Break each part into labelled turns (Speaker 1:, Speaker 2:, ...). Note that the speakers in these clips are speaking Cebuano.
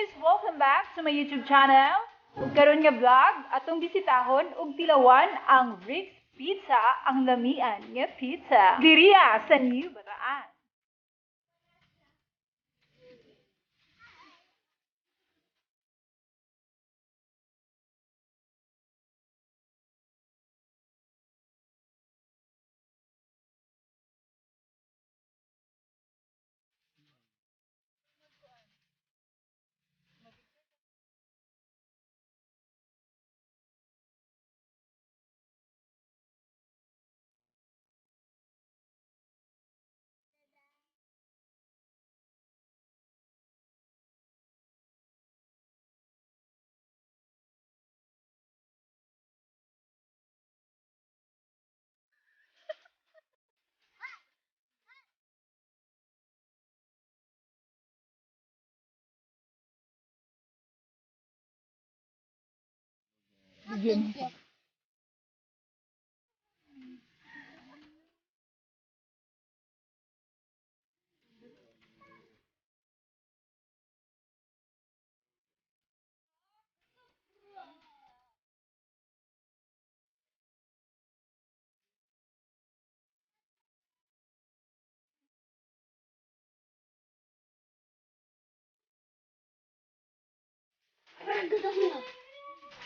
Speaker 1: Guys! Welcome back to my YouTube channel. Ug karon nga vlog, atong bisitahon ug tilawan ang Rick's Pizza, ang lamian nga pizza diriya sa New Bataan.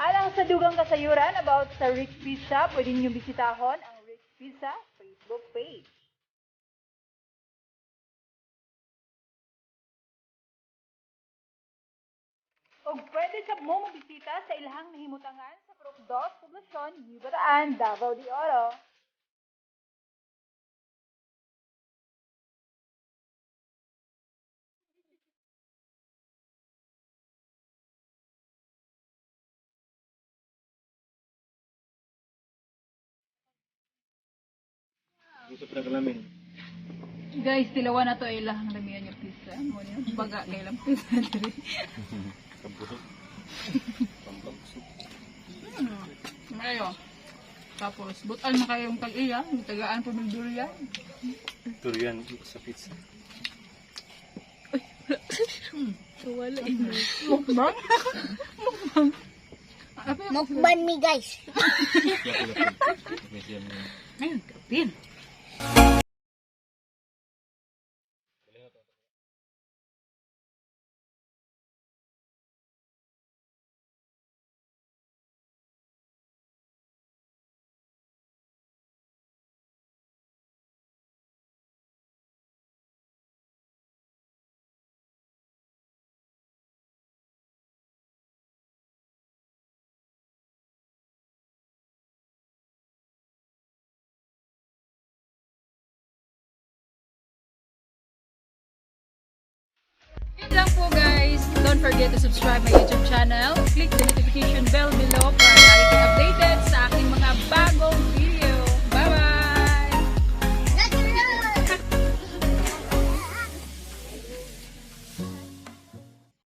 Speaker 1: Alang sa dugang kasayuran about sa Rick's Pizza, pwede niyo bisitahon ang Rick's Pizza Facebook page. Og pwede sab mo mobisita sa ilahang nahimutangan sa Purok 2, Poblacion, New Bataan, Davao de Oro.
Speaker 2: Gusto pa kalamin.
Speaker 1: Guys, tilawan na to ilahang lamian nga pizza. Mo niyo baga kay ilang pizza diri.
Speaker 2: Kabusog. Pampabusog.
Speaker 3: Mayo. Tapos, butan na kayong tag-iya. Tagaan po ng durian.
Speaker 2: Durian sa pizza.
Speaker 3: Mukbang? Mukbang. Apa yung
Speaker 4: Mukbang me, guys.
Speaker 3: Ayun, kapin. Yun lang po, guys. Don't forget to subscribe my YouTube channel. Click the notification bell below para lagi kayong updated sa aking mga bagong